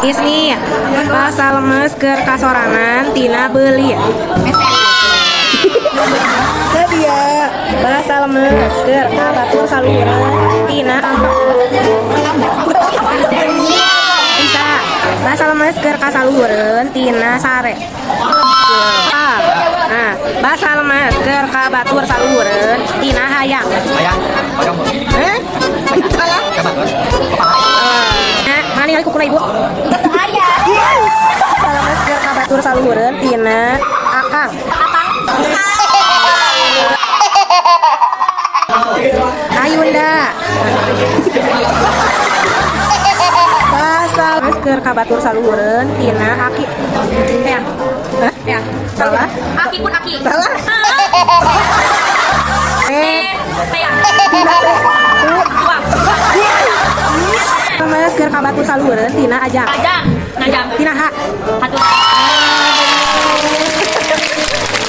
Isni, basa lemes keur kasorangan tina beuli. Nadia, basa lemes keur ka batur saluhureun tina Bisa, basa lemes keur kasaluhureun tina sare. Nah, basa lemes keur ka batur saluhureun tina hayang. Hayang, hayang. Eh? Salah. Nah, mana ningali kukuna ibu? Aya. Basa lemes keur ka batur saluhureun tina akang. Akang. Ayunda. Basa lemes keur ka batur saluhureun tina aki. Ya. Hah? Ya. Salah? Aki pun aki. Salah. Eh, Tea. Tina teh. Tuang. Lemes keur ka batur saluhureun tina ajang. Ajang. Ngajang. Tina hak. Hatur.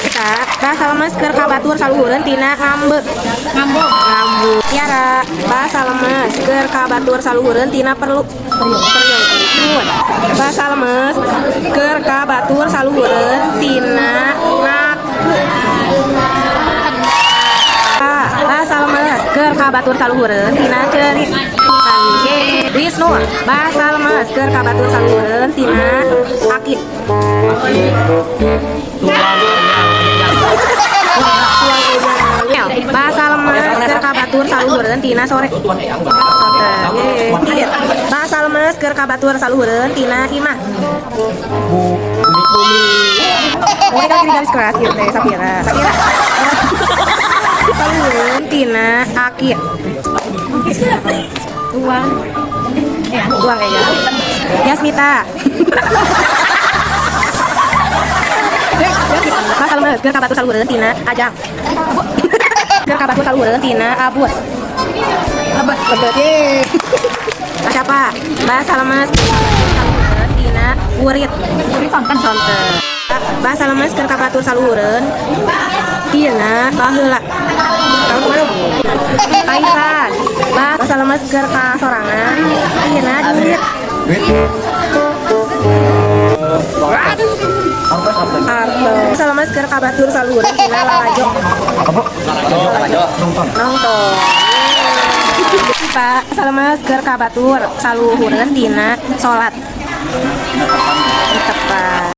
Kita basa lemes keur ka batur saluhureun tina ngambek. Ngambung. Ngambu. Tiara, basa lemes keur ka batur saluhureun tina perlu. Perlu. Basa lemes keur ka batur saluhureun tina ngaku. Basa lemes keur ka batur saluhureun tina ceurik. Wisnu, basa lemes keur ka batur saluhureun tina aki. Tulang. Basa lemes keur ka batur saluhureun tina sore. Tuan eyang. Sore. Basa lemes keur ka batur saluhureun tina imah. Bu, bumi, bumi. Oh, ini kan garis keras gitu teh, Sapira. Sapira. Saluhureun tina aki. Tuang. Tuang kayaknya. Yasmita. Basa lemes keur ka batur saluhureun tina ajang. Keur ka batur saluhureun tina abus. Lebet. Lebet ye. Siapa? Basa lemes saluhureun tina urit. Urit sonten. Sonten. Basa lemes keur ka batur saluhureun tina baheula. Tahun kemarin. Kaisan. Basa lemes keur ka sorangan tina duit. Duit. Artos, artos. Artos. Basa lemes keur ka batur saluhureun tina lalajo. Apa? Lalajo, nonton. Nonton. Pak, basa lemes keur ka batur saluhureun tina salat. Tepat.